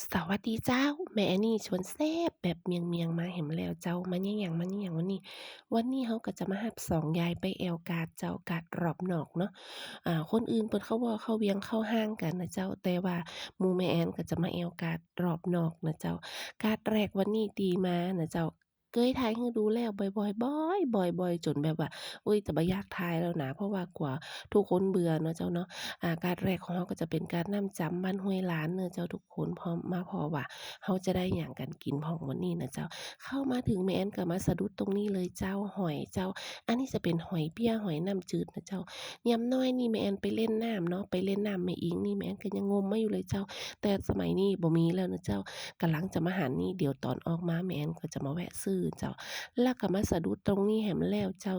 ສະຫວັດດີເຈົ້າ, ແມ່ແອນນີຊວນແຊບແບບມຽງໆ ມາແຮມແລ້ວເຈົ້າ. ມາແນວຫຍັງ ມາແນວຫຍັງວັນນີ້? ວັນນີ້ເຮົາກໍຈະມາຮັບສອງຍາຍໄປແອວກາດເຈົ້າ, ກາດລອບນອກເນາະ. ອາ ຄົນອື່ນເພິ່ນເຂົ້າວໍ້ເຂົ້າວຽງເຂົ້າຮ້າງກັນນະເຈົ້າ, ແຕ່ວ່າໝູ່ແມ່ແອນກໍຈະມາແອວກາດລອບນອກນະເຈົ້າ. ກາດແລກວັນນີ້ທີ່ມານະເຈົ້າ, ເຄີຍຖ່າຍໃຫ້ດູແລ້ວ ບ່ອຍໆ ບ່ອຍໆ ບ່ອຍໆ ຈົນແບບວ່າ ໂອ້ຍ ຈະບໍ່ຢາກຖ່າຍແລ້ວນະ ເພາະວ່າກົວທຸກຄົນເບື່ອເນາະເຈົ້າເນາະ. ອາ ກາດແລກຂອງເຮົາກໍຈະເປັນກາດນ້ຳຈຳບ້ານຫ້ວຍລານເນີ່ເຈົ້າທຸກຄົນ, ເພາະ ມາພໍ້ວ່າເຮົາຈະໄດ້ຫຍັງກັນກິນພ້ອມມື້ນີ້ນະເຈົ້າ. ເຂົ້າມາເຖິງແມ່ແອນກໍມາສະດຸດຕົງນີ້ເລີຍເຈົ້າ, ຫອຍເຈົ້າ. ອັນນີ້ຈະເປັນຫອຍເບ້ຍ ຫອຍນ້ຳຈືດນະເຈົ້າ. ຍາມນ້ອຍນີ້ແມ່ແອນໄປຫຼິ້ນນ້ຳເນາະ, ໄປຫຼິ້ນນ້ຳແມ່ອິງນີ້ ແມ່ແອນກໍຍັງງົມມາຢູ່ເລີຍເຈົ້າ. ແຕ່ສະໄໝນີ້ບໍ່ມີແລ້ວນະເຈົ້າ, ກຳລັງຈະມາຫັນນີ້, ດຽວຕອນອອກມາແມ່ແອນກໍຈະມາແວະຊື້ເຈົ້າ. ແລ້ວກໍມາສະດຸດຕົງນີ້ໃຫ້ມັນແລ້ວເຈົ້າ.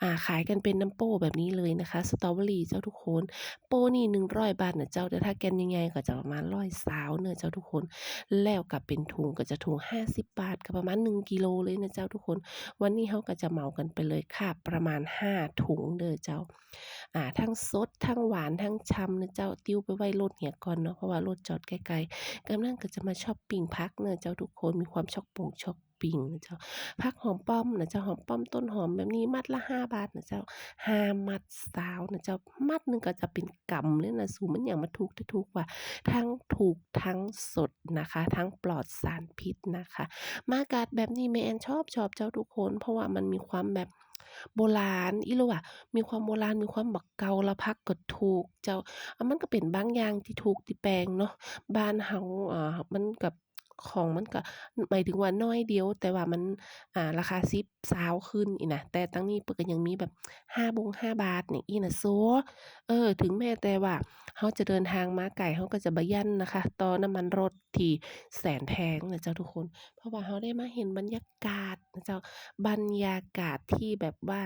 ອາ ຂາຍກັນເປັນນຳໂປ້ແບບນີ້ເລີຍນະຄະ, ສະຕໍເບີຣີເຈົ້າທຸກຄົນ. ໂປ້ນີ້ໜຶ່ງຮ້ອຍບາດນະເຈົ້າ, ແຕ່ຖ້າແກ່ນໃຫຍ່ໆກໍຈະປະມານຮ້ອຍຊາວເນີ່ເຈົ້າທຸກຄົນ. ແລ້ວກໍເປັນຖົງ ກໍຈະຖົງຫ້າສິບບາດ, ກໍປະມານໜຶ່ງກິໂລເລີຍນະເຈົ້າທຸກຄົນ. ວັນນີ້ເຮົາກໍຈະເໝົາກັນໄປເລີຍຄ່າ ປະມານຫ້າຖົງເດີເຈົ້າ. ອາ ທັງສົດ ທັງຫວານ ທັງຊຳນະເຈົ້າ. ຕິວໄປໄວ້ລົດເຫຍກ່ອນເນາະ, ເພາະວ່າລົດຈອດໃກ້ໆ. ກຳລັງກໍຈະມາຊັອບປິງຜັກເນີ່ເຈົ້າທຸກຄົນ, ມີຄວາມຊັອບປົງຊັອບປິງນະເຈົ້າ. ຜັກຫອມປ້ອມນະເຈົ້າ, ຫອມປ້ອມຕົ້ນຫອມແບບນີ້ ມັດລະຫ້າບາດນະເຈົ້າ, ຫ້າມັດຊາວນະເຈົ້າ. ມັດໜຶ່ງກໍຈະເປັນກຳເລີຍນະສູ, ມັນຫຍັງມາຖືກແທ້ຖືກວ່າ, ທັງຖືກທັງສົດນະຄະ, ທັງປອດສານພິດນະຄະ. ມາກາດແບບນີ້ແມ່ແອນຊອບ ຊອບເຈົ້າທຸກຄົນ, ເພາະວ່າມັນມີຄວາມແບບ ໂບລານອີ່ຫຼວະ, ມີຄວາມໂບລານ ມີຄວາມບັກເກົ່າ, ລະຜັກກໍຖືກເຈົ້າ. ອາ ມັນກໍເປັນບາງຢ່າງທີ່ຖືກທີ່ແພງເນາະ. ບ້ານເຮົາ ອາ ມັນກໍ ຂອງມັນກໍ ໝາຍເຖິງວ່າໜ້ອຍດຽວ, ແຕ່ວ່າມັນ ອາ ລາຄາສິບ ຊາວຂຶ້ນອີ່ນະ. ແຕ່ທາງນີ້ເພິ່ນກໍຍັງມີແບບຫ້າບົງຫ້າບາດນີ້ອີ່ນະໂຊ. ເອີ ເຖິງແມ້ແຕ່ວ່າເຮົາຈະເດີນທາງມາໄກ, ເຮົາກໍຈະບໍ່ຢ້ານນະຄະ ຕໍ່ນ້ຳມັນລົດທີ່ແສນແພງນະເຈົ້າທຸກຄົນ. ເພາະວ່າເຮົາໄດ້ມາເຫັນບັນຍາກາດນະເຈົ້າ, ບັນຍາກາດທີ່ແບບວ່າ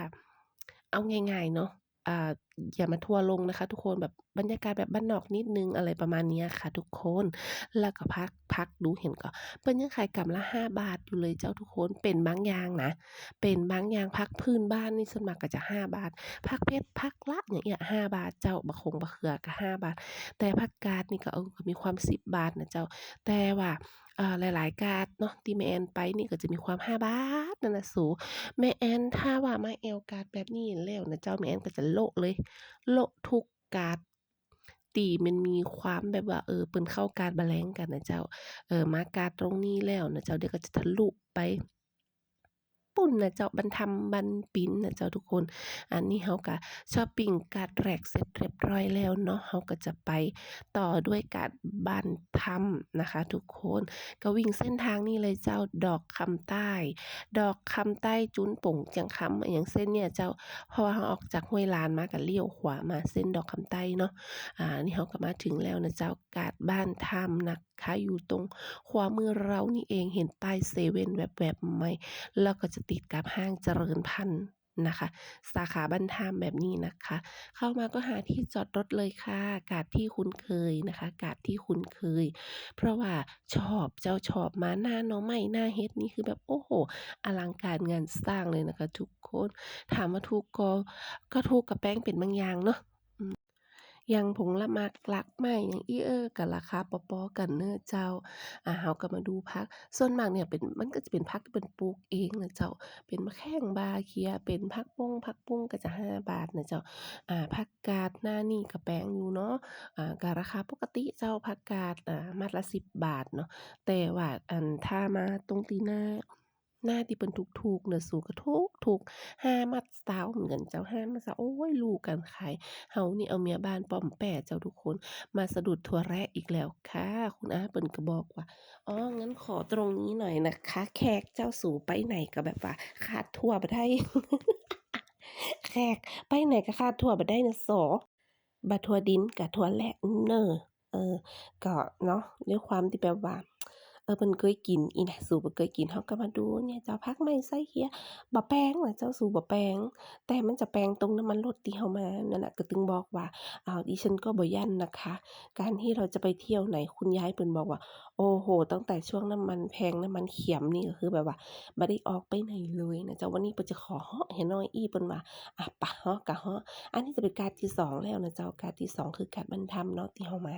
ເອົາງ່າຍໆເນາະ, ອ່າ ຢ່າມາທົວລົງນະຄະທຸກຄົນ, ແບບບັນຍາກາດແບບບ້ານນອກນິດໜຶ່ງ ອະໄລປະມານນີ້ຄະທຸກຄົນ. ແລ້ວກໍຜັກ ຜັກ ດູເຫັນກໍ ເພິ່ນຍັງຂາຍກຳລະຫ້າບາດຢູ່ເລີຍເຈົ້າທຸກຄົນ. ເປັນບາງຢ່າງນະ, ເປັນບາງຢ່າງ. ຜັກພື້ນບ້ານນີ້ສ່ວນມາກກໍຈະຫ້າບາດ, ຜັກເຜັດ ຜັກລະຫຍັງອີ່ຫຍັງ ຫ້າບາດເຈົ້າ, ບັກຂົງບັກເຂືອກໍຫ້າບາດ. ແຕ່ຜັກກາດນີ້ກໍ ເອີ ກໍມີຄວາມສິບບາດນະເຈົ້າ. ແຕ່ວ່າ ເອີ ຫຼາຍໆກາດເນາະ ທີ່ແມ່ແອນໄປນີ້ກໍຈະມີຄວາມຫ້າບາດນັ້ນນະສູ. ແມ່ແອນຖ້າວ່າມາແອວກາດແບບນີ້ແລ້ວນະເຈົ້າ, ແມ່ແອນກໍຈະໂລະເລີຍ, ໂລະທຸກກາດທີ່ມັນມີຄວາມແບບວ່າ ເອີ ເພິ່ນເຂົ້າກາດບາແລງກັນນະເຈົ້າ. ເອີ ມາກາດຕົງນີ້ແລ້ວນະເຈົ້າ, ດຽວກໍຈະທະລຸໄປ ປຸ້ນນະເຈົ້າ, ບ້ານທຳ ບ້ານປິນນະເຈົ້າທຸກຄົນ. ອັນນີ້ເຮົາກະຊັອບປິງກາດແລກເສັດຮຽບຮ້ອຍແລ້ວເນາະ, ເຮົາກໍຈະໄປຕໍ່ດ້ວຍກາດບ້ານທຳນະຄະທຸກຄົນ. ກໍວິ່ງເສັ້ນທາງນີ້ເລີຍເຈົ້າ, ດອກຄຳໃຕ້ ດອກຄຳໃຕ້ ຈຸນປົງ ຈຽງຄຳ ອີ່ຫຍັງເສັ້ນເນີ້ຍເຈົ້າ. ເພາະວ່າເຮົາອອກຈາກຫ້ວຍລານມາ ກໍລ້ຽວຂວາມາເສັ້ນດອກຄຳໃຕ້ເນາະ. ອາ ນີ້ເຮົາກໍມາເຖິງແລ້ວນະເຈົ້າ, ກາດບ້ານທຳນະ ຄະ ຢູ່ຕົງຂວາມືເຮົານີ້ເອງ. ເຫັນປ້າຍເຊເວັ່ນແວບໆໃໝ່, ແລ້ວກໍຈະຕິດກັບຫ້າງຈະເລີນພັນນະຄະ, ສາຂາບ້ານທຳແບບນີ້ນະຄະ. ເຂົ້າມາກໍຫາທີ່ຈອດລົດເລີຍຄ່ະ, ກາດທີ່ຄຸ້ນເຄີຍນະຄະ, ກາດທີ່ຄຸ້ນເຄີຍ. ເພາະວ່າຊອບ ເຈົ້າ ຊອບມາ. ໜ້າໜໍ່ໄມ້ ໜ້າເຫັດນີ້ຄືແບບ ໂອ້ໂຫ ອະລັງການງານສ້າງເລີຍນະຄະທຸກຄົນ. ຖາມວ່າຖືກກໍ ກໍຖືກກະແພງເປັນບາງຢ່າງເນາະ. ຢ່າງຜົງລະໝາກ ລາກໄມ້ຫຍັງອີ່ ເອີ ກໍລາຄາປໍໆກັນເນີເຈົ້າ. ອາ ເຮົາກໍມາດູຜັກ, ສ່ວນມາກເນີ້ຍເປັນ ມັນກໍຈະເປັນຜັກທີ່ເພິ່ນປູກເອງນະເຈົ້າ, ເປັນໝາກແຂ້ງ ບາເຂຍ, ເປັນຜັກບົ້ງ ຜັກບຸ້ງກໍຈະຫ້າບາດນະເຈົ້າ. ອາ ຜັກກາດໜ້ານີ້ກໍແພງຢູ່ເນາະ, ອາ ກໍລາຄາປົກກະຕິເຈົ້າ, ຜັກກາດ ອາ ມັດລະສິບບາດເນາະ. ແຕ່ວ່າ ອັນ ຖ້າມາຕົງທີ່ໜ້າ ໜ້າທີ່ເພິ່ນຖືກໆນະສູ ກໍຖືກໆ ຫ້າມັດຊາວເໝືອນກັນເຈົ້າ, ຫ້າມັດຊາວ. ໂອ້ຍ ຮູ້ກັນຂາຍ, ເຮົານີ້ເອົາເມຍບ້ານປ້ອມແປ້ເຈົ້າທຸກຄົນ. ມາສະດຸດຖົ່ວແລະອີກແລ້ວຄ່ະ. ຄຸນອາເພິ່ນກໍບອກວ່າ ອໍ ເງິນຂໍຕົງນີ້ໜ້ອຍນະຄະ, ແຂກເຈົ້າສູໄປໃນກໍແບບວ່າຂາດຖົ່ວບໍ່ໄດ້, ແຂກໄປໃນກໍຂາດຖົ່ວບໍ່ໄດ້ນະໂສ. ບໍ່ຖົ່ວດິນກໍຖົ່ວແລະເນີ. ເອີ ກໍເນາະ ດ້ວຍຄວາມທີ່ແບບວ່າ ເອີ ເພິ່ນເຄີຍກິນອີ່ນະ ສູບໍ່ເຄີຍກິນ. ເຮົາກໍມາດູນີ້ເຈົ້າ ຜັກໄມ້ໄຊເຄຍ ບໍ່ແປງນະເຈົ້າ ສູບໍ່ແປງ ແຕ່ມັນຈະແປງຕົງນ້ຳມັນລົດທີ່ເຮົາມານັ້ນນະ. ກໍຈຶ່ງບອກວ່າ ອ້າວ ດິສັນກໍບໍ່ຢ້ານນະຄະ ການທີ່ເຮົາຈະໄປທ່ຽວໃນ ຄຸນຍາຍເພິ່ນບອກວ່າ ໂອ້ໂຫ ຕັ້ງແຕ່ຊ່ວງນ້ຳມັນແພງ ນ້ຳມັນເຄັມນີ້ ກໍຄືແບບວ່າບໍ່ໄດ້ອອກໄປໃນເລີຍນະເຈົ້າ. ວັນນີ້ເພິ່ນຈະຂໍເຫາະໃຫ້ໜ້ອຍອີກ ເພິ່ນວ່າ ອາ ປະ ເຫາະກະເຫາະ. ອັນນີ້ຈະເປັນກາດທີສອງແລ້ວນະເຈົ້າ. ກາດທີສອງຄືກາດບ້ານຖ້ຳເນາະ ທີ່ເຮົາມາ.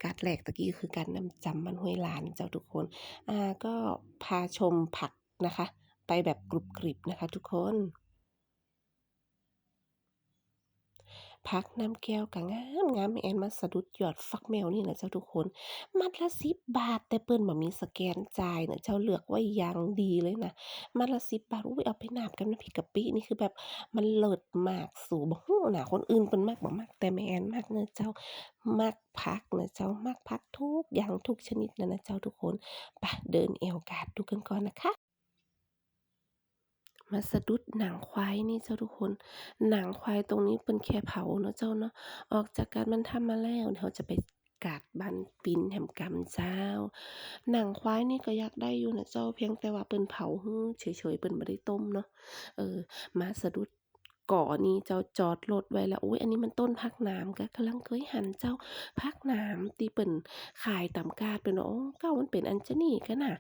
ກາດແລກຕະກີ້ຄືກາດນ້ຳຈຳບ້ານຫ້ວຍລານເຈົ້າທຸກຄົນ. ອາ ກໍພາຊົມຜັກນະຄະ ໄປແບບກຣຸບກຣິບນະຄະທຸກຄົນ. ຜັກນ້ຳແກ້ວກໍງາມໆ ແມ່ແອນມາສະດຸດຍອດຟັກແມວນີ້ນະເຈົ້າທຸກຄົນ. ມັດລະສິບບາດ ແຕ່ເພິ່ນບໍ່ມີສະແກນຈ່າຍນະເຈົ້າ ເລືອກໄວ້ຢ່າງດີເລີຍນະ. ມັດລະສິບບາດ ອຸ້ຍ ເອົາໄປໜາບກັບນ້ຳພິກກະປິນີ້ ຄືແບບມັນເລີດມາກ. ສູບໍ່ຮູ້ນະ ຄົນອື່ນເພິ່ນມັກບໍ່ມັກ ແຕ່ແມ່ແອນມັກເນາະເຈົ້າ. ມັກຜັກນະເຈົ້າ ມັກຜັກທຸກຢ່າງທຸກຊະນິດນະ ນະເຈົ້າທຸກຄົນ. ໄປ ເດີນແອວກາດດູກັນກ່ອນນະຄະ. ມາສະດຸດໜັງຄວາຍນີ້ເຈົ້າທຸກຄົນ. ໜັງຄວາຍຕົງນີ້ເພິ່ນແຄ່ເຜົາເນາະເຈົ້າເນາະ. ອອກຈາກກາດບ້ານຖ້ຳມາແລ້ວ ເຮົາຈະໄປກາດບ້ານປິ່ນແຮມກຳເຈົ້າ. ໜັງຄວາຍນີ້ກໍຢາກໄດ້ຢູ່ນະເຈົ້າ ພຽງແຕ່ວ່າເພິ່ນເຜົາເຮີເສີຍໆ ເພິ່ນບໍ່ໄດ້ຕົ້ມເນາະ. ເອີ ມາສະດຸດ ກໍນີ້ເຈົ້າ ຈອດລົດໄວ້ແລ້ວ. ໂອ້ຍ ອັນນີ້ມັນຕົ້ນຜັກໜາມ ກະກຳລັງເຄີຍຫັນເຈົ້າ ຜັກໜາມທີ່ເພິ່ນຂາຍຕາມກາດ ເພິ່ນວ່າ ໂອ້ ເກົ່າມັນເປັນອັນຈະນີ້ກະນະ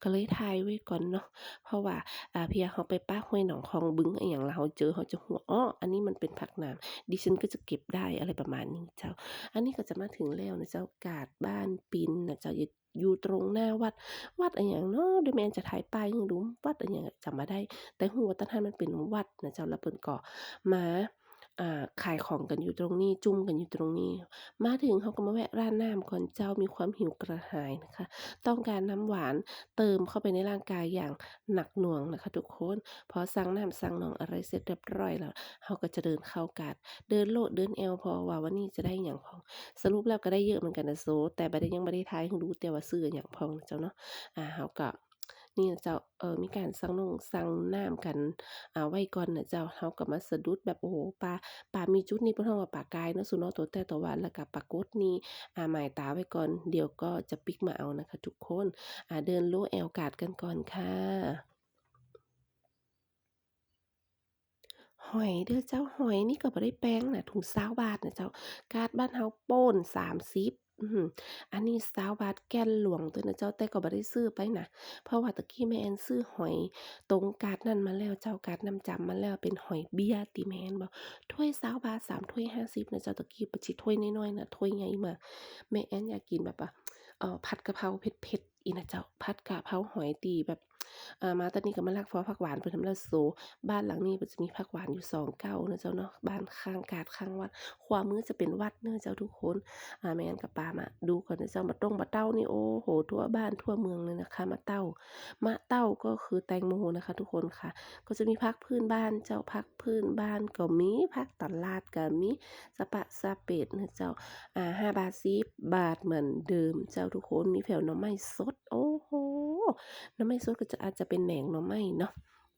ກະເລີຍຖ່າຍໄວ້ກ່ອນເນາະ. ເພາະວ່າ ອາ ເພື່ອເຮົາໄປປາກຫ້ວຍໜອງຄອງບຶງອີ່ຫຍັງ ແລ້ວເຮົາເຈີ ເຮົາຈະຮູ້ ອໍ ອັນນີ້ມັນເປັນຜັກໜາມ ດິສັນກໍຈະເກັບໄດ້ ອະໄລປະມານນີ້ເຈົ້າ. ອັນນີ້ກໍຈະມາເຖິງແລ້ວນະເຈົ້າ ກາດບ້ານປິ່ນນະເຈົ້າ ຢູ່ ຢູ່ຕົງໜ້າວັດ ວັດອີ່ຫຍັງເນາະ ດຽວແມ່ແອນຈະຖ່າຍປ້າຍໃຫ້ດູ ວັດອີ່ຫຍັງຈຳບໍ່ໄດ້ ແຕ່ຮູ້ວ່າຕອນນັ້ນມັນເປັນວັດນະເຈົ້າ. ແລ້ວເພິ່ນກໍມາ ອ່າ ຂາຍຂອງກັນຢູ່ຕົງນີ້ ຈຸ້ມກັນຢູ່ຕົງນີ້. ມາເຖິງເຮົາກໍມາແວະຮ້ານນ້ຳກ່ອນເຈົ້າ ມີຄວາມຫິວກະຫາຍນະຄະ ຕ້ອງການນ້ຳຫວານເຕີມເຂົ້າໄປໃນຮ່າງກາຍຢ່າງໜັກໜ່ວງນະຄະທຸກຄົນ. ພໍສັ່ງນ້ຳສັ່ງໜອງອະໄລເສັດຮຽບຮ້ອຍແລ້ວ ເຮົາກໍຈະເດີນເຂົ້າກາດ ເດີນໂລດເດີນແອວ ເພາະວ່າວັນນີ້ຈະໄດ້ຫຍັງພ້ອມ. ສະຫຼຸບແລ້ວກໍໄດ້ເຍອະເໝືອນກັນນະໂຊ ແຕ່ບໍ່ໄດ້ ຍັງບໍ່ໄດ້ຖ່າຍໃຫ້ດູແຕ່ວ່າຊື້ຫຍັງພ້ອມນະເຈົ້າເນາະ. ອາ ເຮົາກໍ ນີ້ນະເຈົ້າ ເອີ ມີການສັ່ງນົງສັ່ງນ້ຳກັນ ອາ ໄວ້ກ່ອນນະເຈົ້າ. ເຮົາກໍມາສະດຸດແບບ ໂອ້ໂຫ ປາ ປາມີຈຸດນີ້ ເພິ່ນຮ້ອງວ່າປາກາຍເນາະສູເນາະ ໂຕແຕ່ໂຕຫວານ ແລ້ວກໍປາກົດນີ້ ອາ ໝາຍຕາໄວ້ກ່ອນ ດຽວກໍຈະປິກມາເອົານະຄະທຸກຄົນ. ອາ ເດີນໂລແອວກາດກັນກ່ອນຄ່ະ. ຫອຍເດີ້ເຈົ້າ ຫອຍນີ້ກໍບໍ່ໄດ້ແພງນະ ຖົງຊາວບາດນະເຈົ້າ. ກາດບ້ານເຮົາໂປ້ນສາມສິບ ອື ອັນນີ້ຊາວບາດ ແກ່ນຫຼວງຕົວະນະເຈົ້າ ແຕ່ກໍບໍ່ໄດ້ຊື້ໄປນະ ເພາະວ່າຕະກີ້ແມ່ແອນຊື້ຫອຍຕົງກາດນັ້ນມາແລ້ວເຈົ້າ ກາດນ້ຳຈຳມາແລ້ວ ເປັນຫອຍເບ້ຍຕິ ແມ່ນບໍ່ ຖ້ວຍຊາວບາດ ສາມຖ້ວຍຫ້າສິບນະເຈົ້າ. ຕະກີ້ປະຊິຖ້ວຍນ້ອຍໆນະ ຖ້ວຍໃຫຍ່ມາກ. ແມ່ແອນຢາກກິນແບບວ່າ ເອີ ຜັດກະເພົາເຜັດໆ ອີ່ນະເຈົ້າ ຜັດກະເພົາຫອຍຕີແບບ ເອີ ມາຕອນນີ້ກໍມາລັກພໍຜັກຫວານເພິ່ນນຳແລ້ວໂຊ. ບ້ານຫຼັງນີ້ເພິ່ນຈະມີຜັກຫວານຢູ່ສອງເກົ້ານະເຈົ້າເນາະ ບ້ານຂ້າງກາດຂ້າງວັດ ຂວາມືຈະເປັນວັດເດີເຈົ້າທຸກຄົນ. ອາ ແມ່ແອນກໍປາມາດູກ່ອນນະເຈົ້າ. ມາຕົງ ມາເຕົ້ານີ້ ໂອ້ໂຫ ທົ່ວບ້ານທົ່ວເມືອງເລີຍນະຄະ ມາເຕົ້າ ມາເຕົ້າກໍຄືແຕງໂມນະຄະທຸກຄົນຄ່ະ. ກໍຈະມີຜັກພື້ນບ້ານເຈົ້າ ຜັກພື້ນບ້ານກໍມີ ຜັກຕະຫຼາດກໍມີ ສະປະສະເປດນະເຈົ້າ. ອາ ຫ້າບາດ ສິບບາດເໝືອນເດີມເຈົ້າທຸກຄົນ. ມີແຜວໜໍ່ໄມ້ສົດ ໂອ້ໂຫ ໜໍ່ໄມ້ສົດກໍຈະ ອາດຈະເປັນແໜງໜໍ່ໄມ້ເນາະ.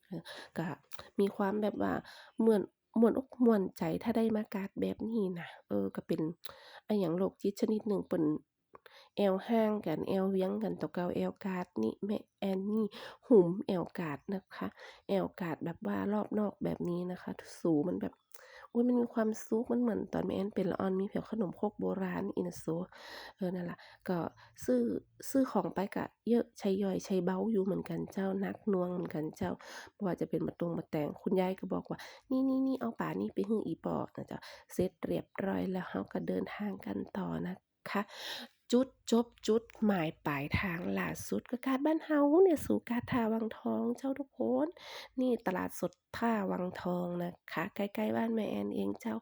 ເອີ ກະມີຄວາມແບບວ່າມ່ວນ ມ່ວນອົກມ່ວນໃຈ ຖ້າໄດ້ມາກາດແບບນີ້ນະ. ເອີ ກະເປັນ ອາຫຍັງ ໂລກຈິດຊະນິດໜຶ່ງ ເປັນແອວຮ່າງກັນ ແອວວຽງກັນ ໂຕເກົ່າແອວກາດນີ້ ແມ່ແອນນີ້ຫຸມແອວກາດນະຄະ ແອວກາດແບບວ່າລອບນອກແບບນີ້ນະຄະ ສູມັນແບບ ໂອ້ຍ ມັນມີຄວາມສຸກ ມັນເໝືອນຕອນແມ່ແອນເປັນລະອ່ອນ ມີແຜວຂະໜົມຄົກໂບລານອີ່ນະໂຊ. ເອີ ນັ້ນລະ ກໍຊື້ ຊື້ຂອງໄປກະເຍີະໃຊ້ຍ່ອຍໃຊ້ເບົາຢູ່ເໝືອນກັນເຈົ້າ ໜັກໜ່ວງເໝືອນກັນເຈົ້າ. ບໍ່ວ່າຈະເປັນໝາກຕົງໝາກແຕງ ຄຸນຍາຍກໍບອກວ່າ ນີ້ໆໆ ເອົາປານີ້ໄປໃຫ້ອີ່ປໍນະເຈົ້າ. ເສັດຮຽບຮ້ອຍແລ້ວ ເຮົາກໍເດີນທາງກັນຕໍ່ນະຄະ. ຈຸດຈົບ ຈຸດໝາຍປາຍທາງລ່າສຸດກໍກາດບ້ານເຮົານີ້ ສູ ກາດທ່າວັງທອງເຈົ້າທຸກຄົນ. ນີ້ຕະຫຼາດສົດ ທ່າວັງທອງนะคะ ใกล้ๆบ้านแม่แอนเองเจ้า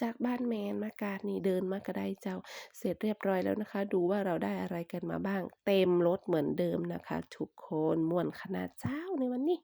จากบ้านแม่แอนมากาดนี่เดินมาก็ได้เจ้า เสร็จเรียบร้อยแล้วนะคะ ดูว่าเราได้อะไรกันมาบ้าง เต็มรถเหมือนเดิมนะคะทุกคน ม่วนขนาดเจ้าในวันนี้